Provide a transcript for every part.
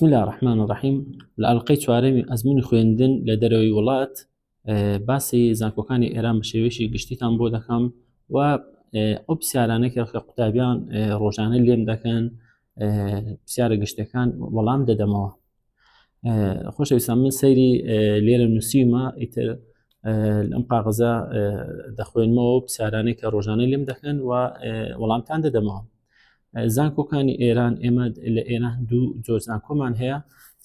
بسم الله الرحمن الرحیم لە ئەڵلقەی چوارەمی ئەزمموی خوێندن لە دەرەوەی وڵات باسی زانکۆکانی ئێران بە شێوەیەکی گشتیتان بۆ دەکەم و ئەو پرسیارانە کە قوتابیان ڕۆژانە لێم دەکەن پرسیارە گشتەکان وەڵام دەدەمەوە خۆشەویستان من سەیری لێرە نووسیمە ئیتر لەم قاغزە دەخوێنمەوە پرسیارانەی کە ڕۆژانە لێم دەکەن و وەڵامتان دەدەمەوە زانکۆکانی ئێران ئێمە لە ئێران دوو جۆر زانکۆمان هەیە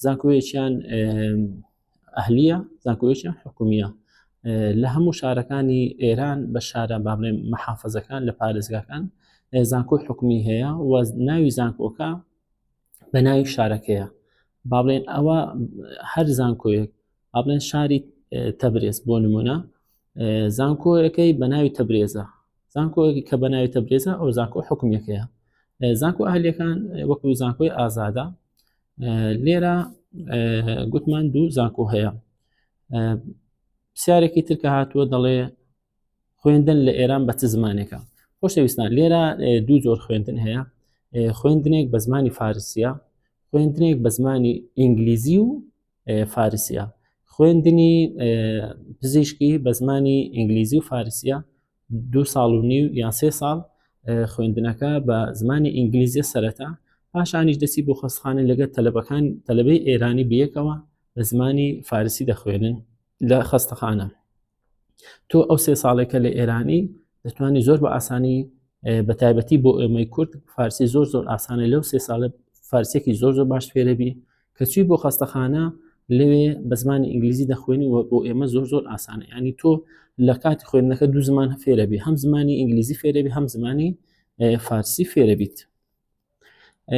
زانکۆیەکیان ئەهلیە زانکۆیەکیان حکومیە لە هەموو شارەکانی ئێران بە شارە با بڵێم محافزەکان لە پارێزگاکان زانکۆی حکومی هەیە و ناوی زانکۆکە بە ناوی شارەکەیە با بڵێن ئەوە هەر زانکۆیەک با بڵێن شاری تەبرێز بۆ نمونە زانکۆیەکەی بە ناوی تەبرێزە زانکۆیەکی کە بە ناوی تەبرێزە ئەو زانکۆ حکومیەکەیە زانکۆ ئەهلیەکان وەکو زانکۆی ئازادە لێرە گوتمان دوو زانکۆ هەیە پرسیارێکی تر کە هاتووە دەڵێ خوێندن لە ئێران بە چ زمانێکە خۆشەویستان لێرە دوو جۆر خوێندن هەیە خوێندنێک بە زمانی فارسیە خوێندنێک بە زمانی ئینگلیزی و فارسیە خوێندنی پزیشکی بە زمانی ئینگلیزی و فارسیە دو ساڵ و نیو یان سێ ساڵ خوێندنەکە بە زمانی ئینگلیزیە سەرەتا پاشانیش دەسی بۆ خەستخانە لەگەر تەلەبەکان تەلەبەی ئێرانی بەیەکەوە بە زمانی فارسی دەخوێنن لە خەستەخانە تۆ ئەو سێ ساڵێکە لە ئێرانی دەتوانی زۆر بە ئاسانی بە تایبەتی بۆ ئێمەی کورد فارسی زۆر زۆر ئاسانە لەو سێ ساڵە فارسێکی زۆر زۆر باش فێرەبی کە چوی بۆ خەستەخانە لەوێ بە زمانی ئینگلیزی دەخوێنی و بۆ ئێمە زۆر زۆر ئاسانە ینی تۆ لە کاتی خوێندنەکە دوو زمان فێرەبی هەم زمانی ئینگلیزی فێرەبی هەم زمانی فارسی فێرەبیت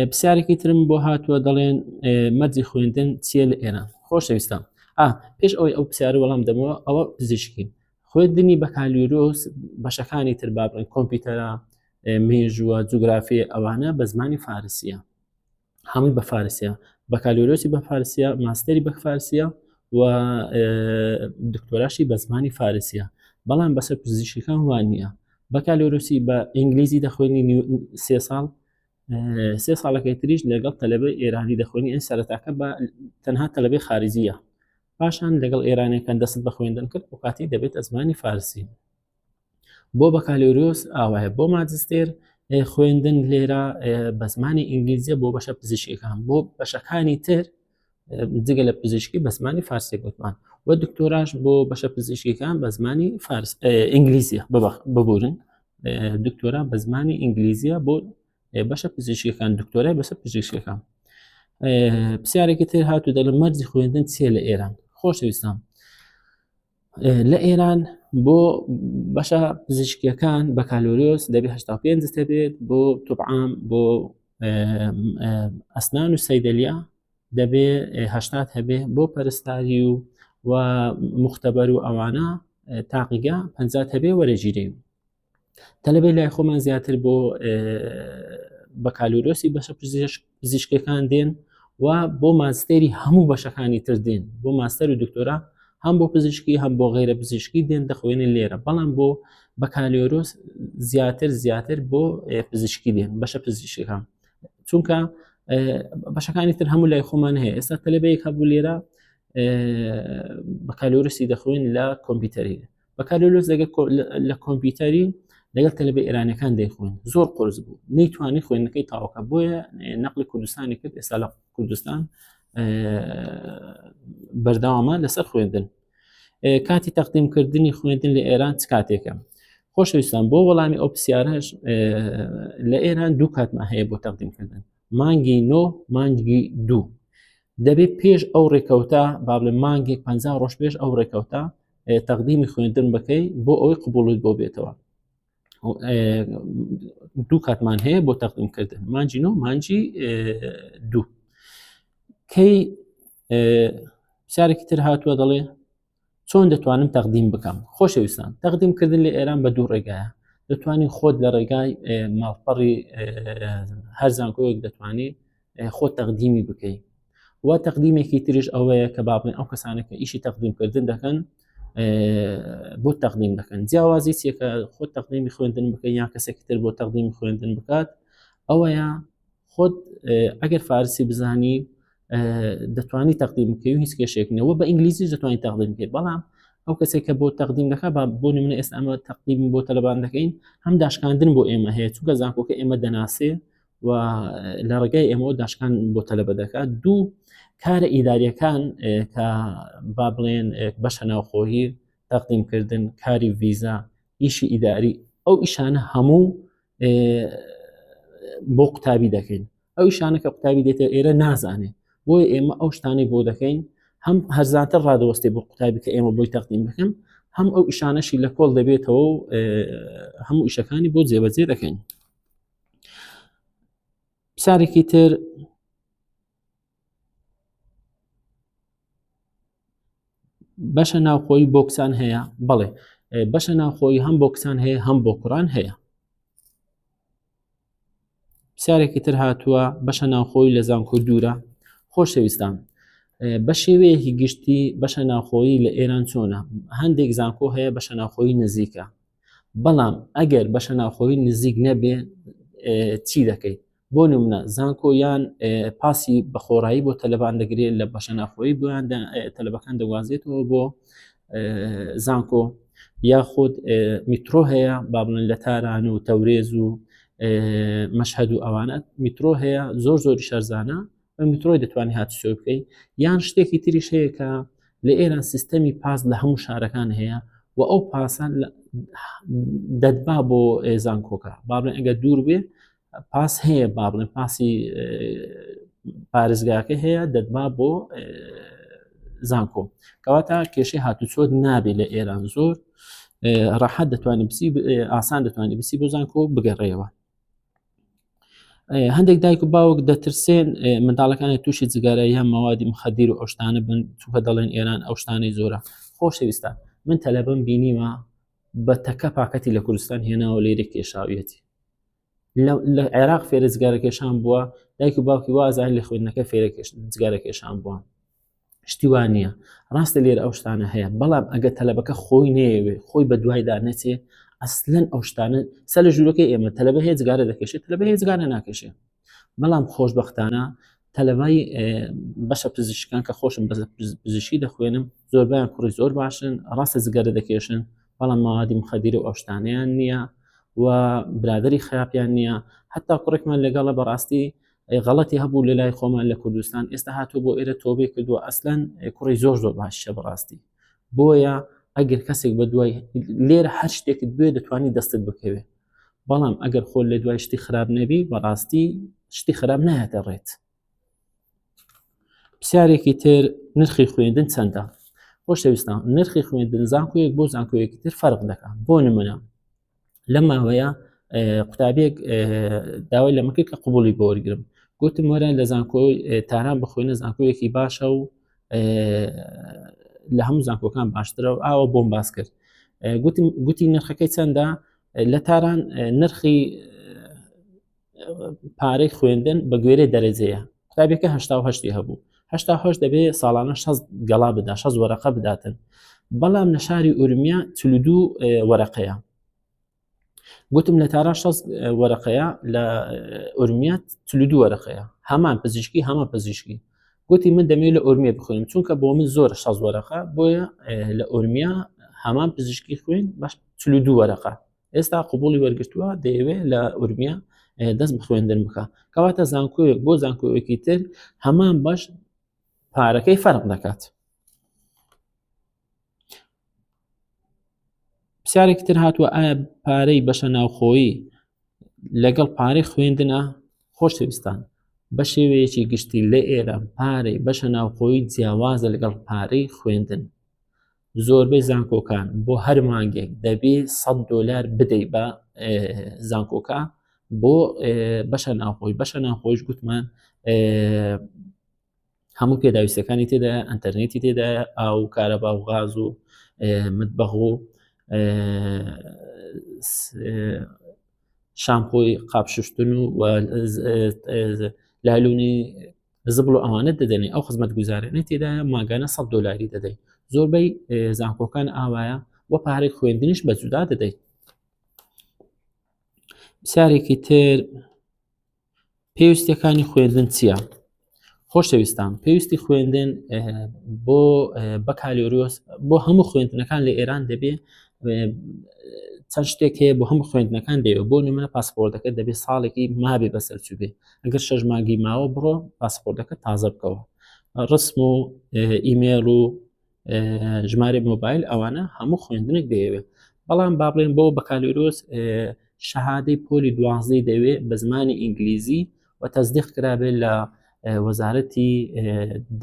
پرسیارێکی ترم بۆ هاتووە دەڵێن مەرجی خوێندن چییە لە ئێران خۆشەویستان ئا پێش ئەوەی ئەو پرسیارە وەڵام دەمەوە ئەوە پزیشکی خوێندنی بەکالیورۆس بەشەکانی تر با بڵێن کۆمپیوتەرە مێژووە جوگرافی ئەوانە بە زمانی فارسیە هەمووی بە فارسیە بەکالۆرۆسی بە فارسیە ماستەری بە فارسیە و دکتۆراشی بە زمانی فارسیە بەڵام بەسەر پزیشکەکان وان نییە بەکالۆرۆسی بە ئینگلیزی دەخوێنی سێ ساڵ سێ ساڵەکەی تریش لەگەڵ تەلەبەی ئێرانی دەخوێنی ئەن سەرەتاکە بە تەنها تەلەبەی خارجیە پاشان لەگەڵ ئێرانەکان دەست بە خوێندن کرد و کاتی دەبێت ئەزمانی فارسی بۆ بەکالۆریۆس ئاوایە بۆ ماجستێر خوێندن لێرە بە زمانی ئینگلیزیە بۆ بەشە پزیشکەکان بۆ بەشەکانی تر جگە لە پزیشکی بە زمانی فارسی گوتمان و دکتۆراش بۆ بەشە پزیشکیەکان بە زمانی فارس ئینگلیزیە ببورن دکتۆرا بە زمانی ئینگلیزیە بۆ بەشە پزیشکەکان دکتۆرای بەسە پزیشکەکان پرسیارێکی تر هاتو دەڵێ مەرجی خوێندن چییە لە ئێران خۆشەویستان لە ئێران بۆ بەشە پزیشکیەکان بەکالۆریۆس دەبێ 85 هەبێت بۆ توبعام بۆ ئەسنان و سەیدەلیا دەبێ هەشتات هەبێ بۆ پەرستاری و و مختبەر و ئەوانە تاقیگە پ هەبێ وەرەگیرێ تەلەبەی لای خۆمان زیاتر بۆ بەکالۆرۆسی بەشە پزیشکەکان دێن و بۆ ماستێری هەموو بەشەکانی تر دێن بۆ ماستەر و دکتۆرا هەم بۆ پزیشکی هەم بۆ غیرە پزیشکی دێن دەخوێنن لێرە بەڵام بۆ بەکالۆرۆس زیاتر زیاتر بۆ پزیشکی دێن بەشە پزیشکەکان چونکە بەشەکانی تر هەموو لای خۆمان هەیە ئێستا تەلەبەیەک هەبوو لێرە بەکالۆرسی دەخوێن لە کۆمپیوتەری بەکالۆریۆس لەگەڵ لە کۆمپیوتەری لەگەڵ تەلەبە ئێرانەکان دەیخوێن زۆر قرس بوو نەیتوانی خوێندنەکەی تاوەکە بۆیە نەقلی کوردستانی کرد ئێستا لە کوردستان بەردەوامە لەسەر خوێندن کاتی تەقدیمکردنی خوێندن لە ئێران چ کاتێکە خۆشەویستان بۆ وەڵامی ئەو پرسیارەش لە ئێران دوو کاتمان هەیە بۆ تەقدیمکردن مانگی نۆ مانگی دوو دەبێت پێش ئەو ڕێکەوتە با بڵێ مانگێک پ ڕۆژ پێش ئەو ڕێکەوتە تەقدیمی خوێندن بکەی بۆ ئەوەی قبوڵت بۆ بێتەوە دوو کاتمان هەیە بۆ تەقدیمکردن مانجی نۆ مانجی دوو کەی پرسیارێکی تر هاتووە دەڵێ چۆن دەتوانم تەقدیم بکەم خۆشەویستان تەقدیم کردن لە ئێران بە دوو ڕێگایە دەتوانی خۆت لە ڕێگای ماڵپەڕی هەر زانکۆیەک دەتوانی خۆت تەقدیمی بکەیت و تەقدیمێکی تریش ئەوەیە کە با بڵێن ئەو کەسانە کە ئیشی تەقدیمکردن دەکەن بۆ تەقدیم دەکەن جیاوازی چیەکە خۆت تەقدیمی خوێندن بکەن یان کەسێکی تر بۆ تەقدیمی خوێندن بکات ئەوەیە خۆت ئەگەر فارسی بزانی. دەتوانی تەقدیم بکەی و هیچ کێشێک نییە بە ئینگلیزیش دەتوانانی تەقدیم بکەیت بەڵام ئەو کەسێک کە بۆ تەقدیم دەکات با بۆ نمونە ئێستا ئەمە تەقدیم بۆ تەلەبان دەکەین هەم داشکاندن بۆ ئێمە هەیە چونکە زانکۆکە ئێمە دەناسێ و لە ڕێگای ئێمەوە داشکان بۆ تەلەبە دەکات دوو کارە ئیداریەکان کە با بڵێن بەشە ناوخۆیی تەقدیمکردن کاری ڤیزا ئیشی ئیداری ئەو ئیشانە هەموو بۆ قوتابی دەکەین ئەو ئیشانە کە قوتابی دێتە ئێرە نازانێ بۆیە ئێمە ئەو شتانەی بۆ دەکەین هەم هەرزانتر ڕادەوەستێ بۆ قوتابی کە ئێمە بۆی تەقدیم بکەم هەم ئەو ئیشانەشی لە کۆڵ دەبێتەوە و هەموو ئیشەکانی بۆ جێبەجێ دەکەین پرسیارێکی تر بەشە ناوخۆی بۆ کچان هەیە بەڵێ بەشە ناوخۆی هەم بۆ کچان هەیە هەم بۆ کوڕان هەیە پرسیارێکی تر هاتووە بەشە ناوخۆی لە زانکۆ دوورە خۆشەویستان بە شێوەیەکی گشتی بەشە ناوخۆیی لە ئێران چۆنە هەندێک زانکۆ هەیە بەشە ناوخۆیی نزیکە بەڵام ئەگەر بەشە ناوخۆیی نزیک نەبێ چی دەکەیت بۆ نمونە زانکۆ یان پاسی بە خۆڕایی بۆ تەلەبان دەگرێت لە بەشە ناخۆیی بۆیان تەلەبەکان دەگوازێتەوە بۆ زانکۆ یاخود میترۆ هەیە با بڵێن لە تاران و تەورێز و مەشهد و ئەوانە میترۆ هەیە زۆر زۆری شەرزانە بە میترۆی دەتوانانی هاتوچۆ بکەی یان شتێکی تریش هەیە کە لە ئێران سیستەمی پاس لە هەموو شارەکان هەیە و ئەو پاسە دەتبا بۆ زانکۆکە با بڵێن ئەگەر دوور بێ پاس هەیە با بڵێن پاسی پارێزگاکە هەیە دەتبا بۆ زانکۆ کەواتە کێشەی هاتوچۆت نابێت لە ئێران زۆر ڕەحەت دەتوانانی بسی ئاسان دەتوانانی بسی بۆ زانکۆ بگەڕێەوە هەندێک دایک و باوک دەترسێن منداڵەکانی تووشی جگەرە یان مەوادی مخدیر و ئەوشتانە بن چونکە دەڵێن ئێران ئەو شتانەی زۆرە خۆشەویستان من تەلەبم بینیوە بە تەکە پاکەتی لە کوردستان هێناوە لێرە کێشاویەتی لە عێراق فێرە جگەرە کێشان بووە دایک و باوکی وازان لە خوێندنەکە فێرە جگەرە کێشان بووە شتی وا نییە ڕاستە لێرە ئەو شتانە هەیە بەڵام ئەگە تەلەبەکە خۆی نەیەوێ خۆی بە دوایدا نەچێ ئەسلەن ئەو شتانە سە لە ژوورەکەی ئێمە تەلەبە هەیە جگارە دەکێشێت تەلەبە هەیە جگارە ناکێشێ بەڵام خۆشببختانە تەلەبای بەشە پزیشکان کە خۆشم بە پزیشکی دەخوێنم زۆربیان کوڕی زۆر باشن ڕاستە جگەرە دەکێشن بەڵام مەوادی مخەدیرە و ئەو شتانەیان نییە و برادری خراپیان نییە حتا کوڕێکمان لەگەڵە بەڕاستی غەڵەتی هەبوو لە لای خۆمان لە کوردستان ئێستا هاتوو بۆ ئێرە تۆبەی کردووە ئەسلەن کوڕی زۆر زۆر باشە بەڕاستی بۆیە ئەگەر کەسێک بە دوای لێرە هەر شتێکت بێ دەتوانی دەستت بکەوێت بەڵام ئەگەر خۆ لە دوای شتی خراپ نەبی بەڕاستی شتی خراپ نایەتە ڕێت پرسیارێکی تر نرخی خوێندن چەندە خۆشەویستان نرخی خوێندن زانکۆیەک بۆ زانکۆیەکی تر فەرق دەکات بۆ نمونە لەم ماوەیە قوتابیەک داوای لە مەکرد کە قوبولی بۆ وەرگرم گوتم وەرە لە زانکۆی تاران بخوێنە زانکۆیەکی باشە و لە هەموو زانکۆکان باشترە و ئاوە بۆم باس کرد گوتم گوتی نرخەکەی چەندە لە تاران نرخی پارەی خوێندن بە گوێرەی دەرەجەیە قوتابیەکە هەشتا هەشتی هەبوو هەشتا هەشت دەبێ ساڵانە شەست گەڵا بدا شەست وەرەقە بداتن بەڵام لە شاری ئورمیە 42 وەرەقەیە گوتم لە تاران شەست وەرەقەیە لە ئورمیە 42 وەرەقەیە هەمان پزیشکی هەمان پزیشکی گوتی من دەمێ لە ئورمیە بخوێنم چونکە بۆ من زۆر شەست وەرەقە بۆیە لە ئورمیە هەمان پزیشکی خوێن باش 42 وەرەقە ئێستا قوبولی وەرگتووە دەیەوێت لە ئورمیە دەست بە خوێندن بکە کەواتە زانکۆیەک بۆ زانکۆیەکی تر هەمان بەش پارەکەی فەرق دەکات پرسیارێکی تر هاتووە ئایا پارەی بەشە ناوخۆیی لەگەڵ پارەی خوێندنە خۆشەویستان بە شێوەیەکی گشتی لە ئێران پارەی بەشە ناوخۆیی جیاوازە لەگەڵ پارەی خوێندن زۆربەی زانکۆکان بۆ هەر مانگێک دەبێ 100 دلار بدەی بە زانکۆکە بۆ بەشە ناوخۆی بەشە ناوخۆیش گوتمان هەموو پێداویستەکانی تێدا ئەتەرنێتی تێدا ئاو کارەبا و غاز و متبەغ و شامپۆی قاپ شوشتن و لالونی زبڵ و ئەوانە دەدەنێ ئەو خزمەت گوزارانەی تێدایە ماگانە 100 دلاری دەدەی زۆربەی زانکۆکان ئاوایە و پارەی خوێندنیش بە جودا دەدەیت پرسیارێکی تر پێویستەکانی خوێندن چییە؟ خۆشەویستان پێویستی خوێندن بۆ بەکالۆریۆس بۆ هەموو خوێندنەکان لە ئێران دەبێ چەند شتێک هەیە بۆ هەموو خوێندنەکان دەوێت بۆ نمونە پاسپۆرتەکە دەبێت ساڵێکی مابێ بەسەر چوبێ ئەگەر شەش مانگی ماوە بڕۆ پاسپۆرتەکە تازە بکەوە ڕسم و ئیمێڵ و ژمارە مۆبایل ئەوانە هەموو خوێندنێک دەیەوێت بەڵام با بڵێن بۆ بەکالۆریۆس شەهادەی پۆلی دوازدەی دەوێ بە زمانی ئینگلیزی و تەزدیق کرابێت لە وەزارەتی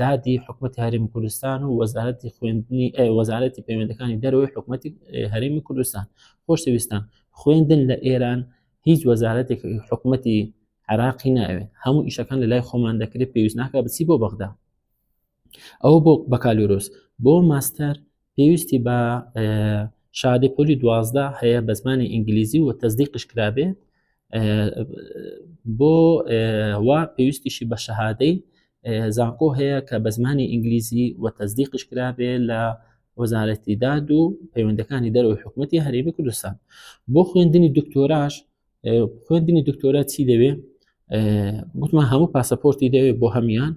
دادی حکوومەتی هەرێمی کوردستان و وەزارەتی خوێندنی وەزارەتی پەیوەندەکانی دەرەوەی حکوومەتی هەرێمی کوردستان خۆشەویستان خوێندن لە ئێران هیچ وەزارەتێک حکوومەتی عراقی ناوێت هەموو ئیشەکان لە لای خۆمان دەکرێت پێویست ناکە بچی بۆ بەغدا ئەوە بۆ بەکالۆرۆس بۆ ماستەر پێویستی بە شادی پۆلی دوازدە هەیە بە زمانی ئینگلیزی و تەزدیقش کرابێت بۆ وا پێویستیشی بە شەهادەی زانکۆ هەیە کە بە زمانی ئینگلیزی و تەزدیقش کرابێ لە وەزارەتی داد و پەیوەندەکانی دەرەوەی حکوومەتی هەرێمی کوردستان بۆ خوێندنی دکتۆراش خوێندنی دکتۆرا چی دەوێ گوتمان هەموو پاسەپۆرتی دەوێ بۆ هەمان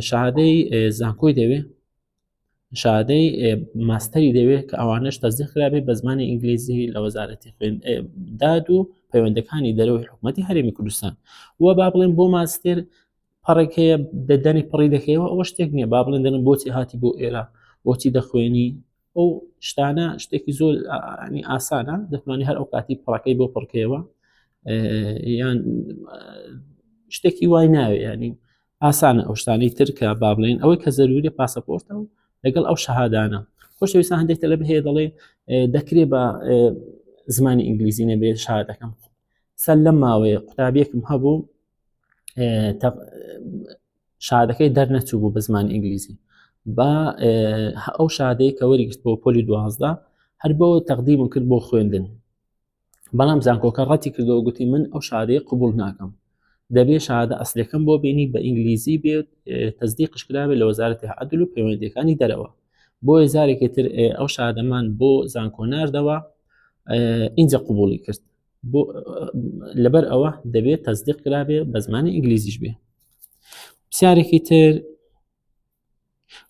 شادەی زانکۆی دەوێ شادەی ماستەری دەوێت کە ئەوانەش تەزیق کرابێت بە زمانی ئینگلیزی لە وەزارەتی خوێن داد و پەیوەندەکانی دەرەوەی حکوومەتی هەرێمی کوردستان و با بڵێن بۆ ماستێر پەڕێک هەیە دەدەنی پڕی دەکەیەوە ئەوە شتێک نییە با بڵێن دەنم بۆچی هاتی بۆ ئێرە بۆچی دەخوێنی ئەو شتانە شتێکی زۆر ینی ئاسانە دەتوانانی هەر ئەو کاتی پڕەکەی بۆ پڕکەیەوە یان شتێکی وای ناوێ ینی ئاسانە ئەو شتانەی تر کە با بڵێن ئەوەی کە زەروریە پاسەپۆرتە و لەگەڵ ئەو شەهادانە خۆشەویستان هەندێک تەلەب هەیە دەڵێ دەکرێ بە زمانی ئینگلیزی نەبێت شەهادەکەم سەر لەم ماوەیە قوتابیەکم هەبوو شادەکەی دەرنەچوو بوو بە زمانی ئینگلیزی با ئەو شادەیە کە وەریگرت بۆ پۆلی دوازدە هەر بۆ تەقدیمم کرد بۆ خوێندن بەڵام زانکۆکە ڕەتی کردەوە گوتی من ئەو شادەیە قبول ناکەم دەبێ شادە ئەسلەکەم بۆ بینی بە ئینگلیزی بێت تەزدیقش کرابێت لە وەزارەتی عدل و پەیوەندیەکانی دەرەوە بۆیە جارێکی تر ئەو شادەمان بۆ زانکۆ ناردەوە ئینجا قوبولی کرد بۆ لەبەر ئەوە دەبێت تەزدیق کرابێ بە زمانی ئینگلیزیش بێ پرسیارێکی تر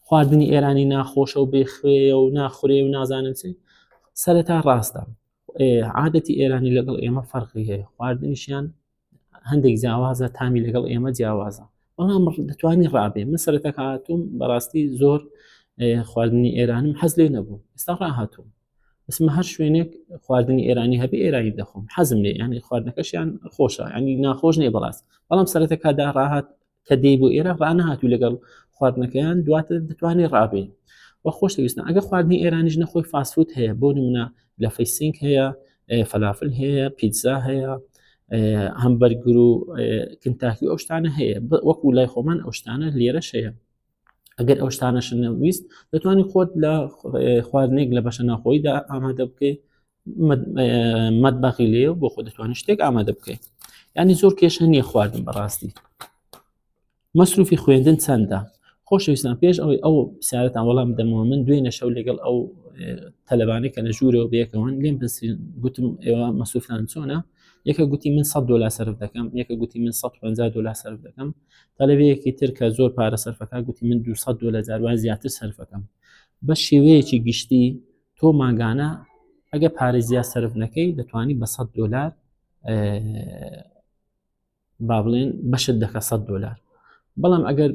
خواردنی ئێرانی ناخۆشە و بێخوێیە و ناخورێ و نازانم چی سەرەتا ڕاستە عادەتی ئێرانی لەگەڵ ئێمە فەرقی هەیە خواردنیشیان هەندێک جیاوازە تامی لەگەڵ ئێمە جیاوازە بەڵام دەتوانی ڕابێ من سەرەتا هاتووم بەڕاستی زۆر خواردنی ئێرانم حەز لێ نەبوو ئێستا ڕاهاتووم بەسمە هەر شوێنێک خواردنی ئێرانی هەبێ ئێرانی دەخۆم حەزم لێ ینی خواردنەکەشیان خۆشە ینی ناخۆش نییە بەڕاست بەڵام سەرەتەکەدا ڕاهات کە دێی بۆ ئێرە ڕانەهاتوو لەگەڵ خواردنەکەیان دواتر دەتوانێت ڕابێ و خۆشەویستن ئەگە خواردنی ئێرانیش نەخۆی fast food هەیە بۆ نمونە لە فەیسینگ هەیە فەلافل هەیە پیتزا هەیە هەمبەرگر و کنتاکی ئەو شتانە هەیە وەکو لای خۆمان ئەو شتانە لێرەش هەیە ئەگەر ئەو شتانەش نەویست دەتوانانی خۆت لە خواردنێک لە بەشە ناخۆیدا ئامادە بکەیت مەتبەخی لێ بۆ خۆ دەتوانانی شتێک ئامادە بکەیت ینی زۆر کێشە نییە خواردن بەڕاستی مەسروفی خوێندن چەندە خۆشەویستان پێش ئەوەی ئەو پرسیارەتان وەڵام دەمەوە من دوێنێ شەو لەگەڵ ئەو تەلەبانەی کە لە ژوورەوە بەیەکەوەن لێم پرسین گوتم ئێوە مەسروفتان چۆنە یەکە گوتی من 100 دلار سەرف دەکەم یەکە گوتی من 150 دلار سەرف دەکەم تەلەبەیەکی تر کە زۆر پارە سەرفەکە گوتی من 200 دلار جاروان زیاتر سەرفەکەم بە شێوەیەکی گشتی تۆ مانگانە ئەگە پارە زیاد سەرف نەکەی دەتوانی بە 100 دلار با بڵێن بەشت دەکە 100 دلار بەڵام ئەگەر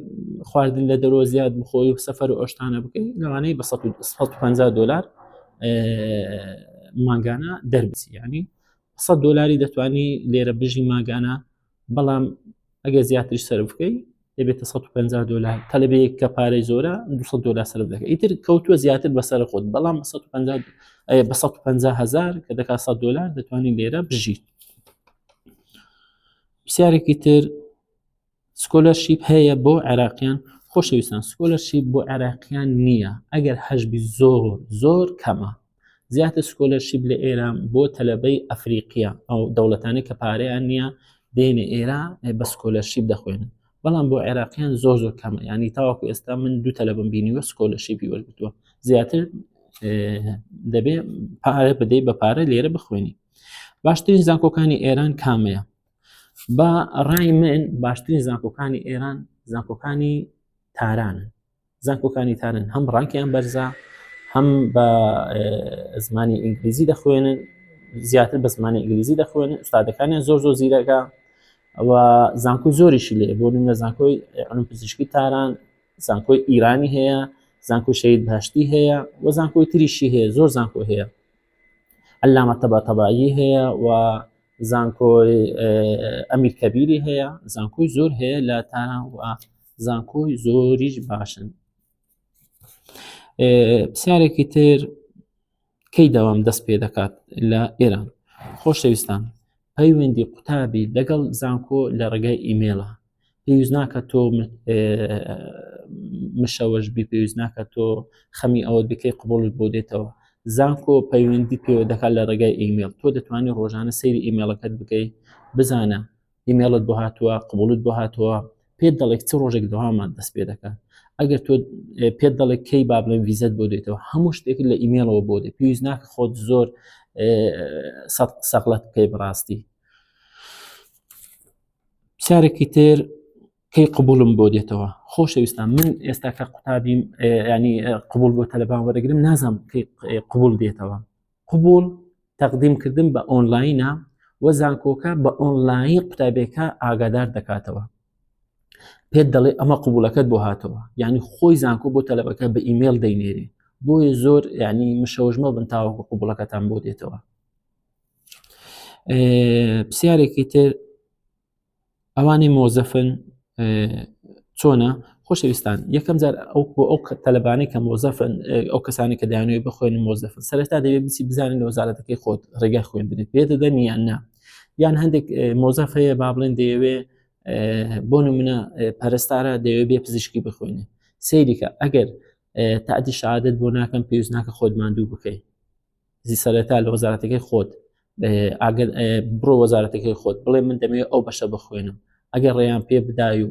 خواردن لە دەرەوە زیاد بخۆی و سەفەر و ئەوشتانە بکەی لەوانەیە بە 150 دلار مانگانە دەربچی ینی 100 دلاری دەتوانی لێرە بژی ماگانە بەڵام ئەگەر زیاتریش سەرف بکەی دەبێتە 150 دلار تەلبەیەک کە پارەی زۆرە 200 دلار سەرف دەکە ئیتر کەوتووە زیاتر بەسەر خۆت بەڵام 150 بە 150 هزار کە دەکات 100 دلار دەتوانین لێرە بژیت پرسیارێکی تر scholarship هەیە بۆ عێراقیان خۆشەویستان scholarship بۆ عێراقیان نییە ئەگەر هەشبی زۆر زۆر کەمە زیاتر scholarship لە ئێران بۆ تەلەبەی ئەفریقیە ئەو دەوڵەتانی کە پارەیان نییە دێنە ئێرە بە scholarship دەخوێنن بەڵام بۆ عێراقیان زۆر زۆر کەمە ینی تاوەکو ئێستا من دوو تەلەبم بینیوە scholarship ی وەرگتووە زیاتر دەبێ پارە بدەی بە پارە لێرە بخوێنی باشترین زانکۆکانی ئێران کامەیە بە ڕای من باشترین زانکۆکانی ئێران زانکۆکانی تارانن زانکۆکانی تارن هەم ڕانکیان بەرزە هەم بە زمانی ئینگلیزی دەخوێنن زیاتر بە زمانی ئینگلیزی دەخوێنن ئوستادەکانیان زۆر زۆر زیرەکە و زانکۆی زۆریشی لێ بۆ نمونە زانکۆی علوم پزیشکی تاران زانکۆی ئیرانی هەیە زانکۆی شەهید بەهشتی هەیە و زانکۆی تریشی هەیە زۆر زانکۆ هەیە عەلامە تەباتەبایی هەیە و زانکۆی ئەمیر کەبیری هەیە زانکۆی زۆر هەیە لە تاران و زانکۆی زۆریش باشن پرسیارێکی تر کەی دەوام دەست پێ دەکات لە ئێران خۆشەویستان پەیوەندی قوتابی لەگەڵ زانکۆ لە ڕێگای ئیمێڵە پێویست ناکە تۆ مشەوەش بی پێویست ناکە تۆ خەمی ئەوەت بکەی قبوڵت بۆ دێتەوە زانکۆ پەیوەندی پێوە دەکات لە ڕێگای ئیمێڵ تۆ دەتوانانی ڕۆژانە سەیری ئیمێڵەکەت بکەی بزانە ئیمێڵت بۆ هاتووە قبوڵت بۆ هاتووە پێت دەڵێک چ ڕۆژێک دەوامان دەست پێ دەکات ئەگەر تۆ پێت دەڵێک کەی با بڵێن ڤیزەت بۆ دێتەوە هەموو شتێک لە ئیمێڵەوە بۆ دێ پێویست ناکە خۆت زۆر سەقلەت بکەی بەڕاستی پرسیارێکی تر کەی قبولم بۆ دێتەوە خۆشەویستان من ئێستا کە قوتابیم ینی قبول بۆ تەلبان وەرەگرم نازانم کەی قبول دێتەوە قبول تەقدیمکردن بە ئۆنلاینە و زانکۆکە بە ئۆنلاین قوتابیەکە ئاگادار دەکاتەوە پێت دەڵێ ئەمە قوبولەکەت بۆ هاتەوە یعنی خۆی زانکۆ بۆ تەلەبەکە بە ئیمێل دەینێرێ بۆیە زۆر ینی مشەوژمە بن تاوەکو قوبولەکەتان بۆ دێتەوە پرسیارێکی تر ئەوانەی مۆزەفن چۆنە خۆشەویستان یەکەم جار ئەو بۆ ئەو تەلبانەی کە مۆزەفن ئەو کەسانی کە دایانەوەی بخوێن مۆزەفن سەرەتا دەبێت بچی بزانن لە وەزارەتەکەی خۆت ڕێگای خوێندنت پێ دەدەن یان نا یان هەندێک مۆزەف هەیە با بڵێن دەیەوێ بۆ نمونە پەرستارە دەیەوێ بێ پزیشکی بخوێنێ سەیریکە ئەگەر تادی شادت بۆ ناکەم پێویست ناکە خۆت ماندوو بکەیت زی سەرەتا لە وەزارەتەکەی خۆت ئاگەر بڕۆ وەزارەتەکەی خۆت بڵێ من دەمەوێت ئەو بەشە بخوێنم ئەگەر ڕێیان پێ بدای و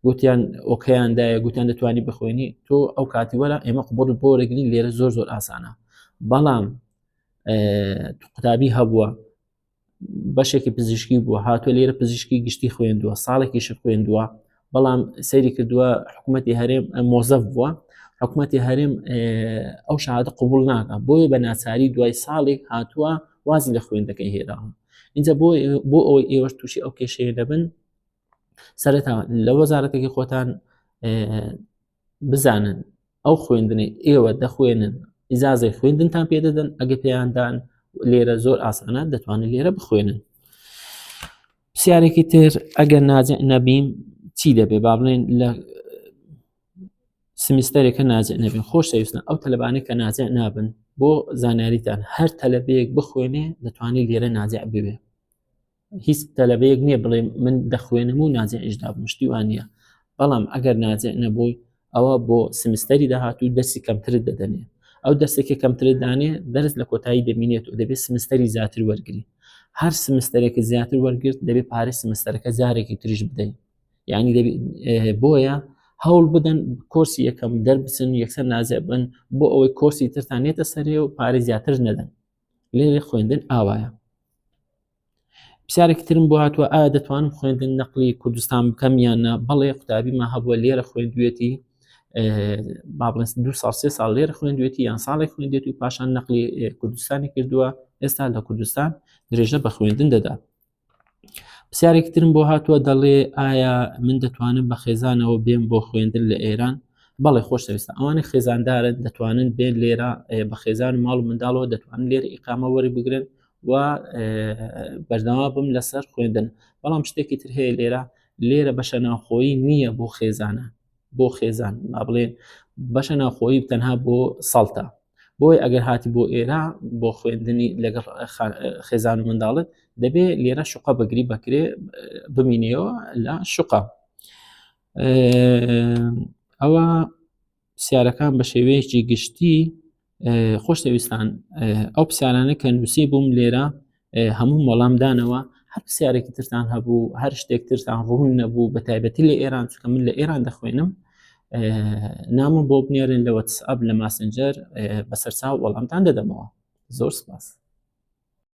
گوتیان ئۆکەیان دایە گوتیان دەتوانی بخوێنی تۆ ئەو کاتی وەرە ئێمە قبوڵ بۆ ڕێگرین لێرە زۆر زۆر ئاسانە بەڵام قوتابی هەبووە بەشێکی پزیشکی بووە هاتووە لێرە پزیشکی گشتی خوێندووە ساڵێکیش خوێندووە بەڵام سەیری کردووە حکوومەتتی هەرێم مۆزەف بووە حکوومەتتی هەرێم ئەو شادە قوبول ناکە بۆیە بە ناچاری دوای ساڵێک هاتووە وازی لە خوێندەکەی هێراوە اینجا بۆ بۆ ئەوەی ئێوەش تووشی ئەو کێشەیە دەبن سەرەتا لە وەزارەتێکی خۆتان بزانن ئەو خوێندنەی ئێوە دەخوێنن ئیجازەی خوێندنتان پێ دەدەن ئەگە پێیاندان لێرە زۆر ئاسانە دەتوانن لێرە بخوێنن پرسیارێکی تر ئەگەر ناجع نەبیم چی دەبێ با بڵێن لە سمیستەرێکە ناجع نەبین خۆش سەویستن ئەو تەلبانەی کە ناجع نابن بۆ زانیاریتان هەر تەلەبەیەک بخوێنێ دەتوانێت لێرە ناجع ببێ هیچ تەلەبەیەک نییە بڵێ من دەخوێنم و ناجعیش دابم شتی وان نییە بەڵام ئەگەر ناجع نەبووی ئەوە بۆ سمستەری داهاتوو دەرسی کەمترت دەدەنێ ئەو دەرسێکی کەمترت دانێ دەرس لە کۆتایی دەمینێت و دەبێت سمستەری زیاتر وەرگری هەر سمستەرێکی زیاتر وەرگرت دەبێت پارەی سمستەرەکە جارێکی تریش بدەیت یعنی بۆیە هەوڵ بدەن کۆرسی یەکەم دەربچن یەکسەر نازێ بن بۆ ئەوەی کۆرسی ترتان نێتە سەرێ و پارەی زیاتر نەدەن لێرە خوێندن ئاوایە پرسیارێکی ترم بۆ هاتووە ئایا دەتوانم خوێندن نەقلی کوردستان بکەم یان نا بەڵێ قوتابیمان هەبووە لێرە خوێندوێتی با بڵێن دو ساڵ سێ ساڵ لێرە خوێندوێتی یان ساڵێک خوێندێت و پاشان نەقلی کوردستانی کردووە ئێستا لە کوردستان درێژە بە خوێندن دەدات پرسیارێکی ترم بۆ هاتووە دەڵێ ئایا من دەتوانم بە خێزانەوە بێم بۆ خوێندن لە ئێران بەڵێ خۆشەویستە ئەوانەی خێزاندارن دەتوانن بێن لێرە بە خێزان و ماڵ و منداڵەوە دەتوانن لێرە ئیقامە وەری بگرن و بەردەوا بم لەسەر خوێندن بەڵام شتێکی تر هەیە لێرە لێرە بەشە ناوخۆیی نییە بۆ خێزانە بۆ خێزان ما بڵێن بەشە ناوخۆیی تەنها بۆ سەڵتە بۆی ئەگەر هاتی بۆ ئێرە بۆ خوێندنی لەگەڵ خێزان و منداڵت دەبێ لێرە شوقە بگری بەکرێ بمینەوە لە شوقە ئەوە پرسیارەکان بە شێوەیەکی گشتی خۆشەویستان ئەو پرسیارانە کە نووسی بووم لێرە هەموو وەڵامدانەوە هەر پرسیارێکی ترتان هەبوو هەر شتێک ترتان ڕوون نەبوو بە تایبەتی لە ئێران چکە من لە ئێران دەخوێنم نامە بۆ بنێرن لە وەتسئەپ لە ماسنجەر بەسەرچاو وەڵامتان دەدەمەوە زۆر سپاس.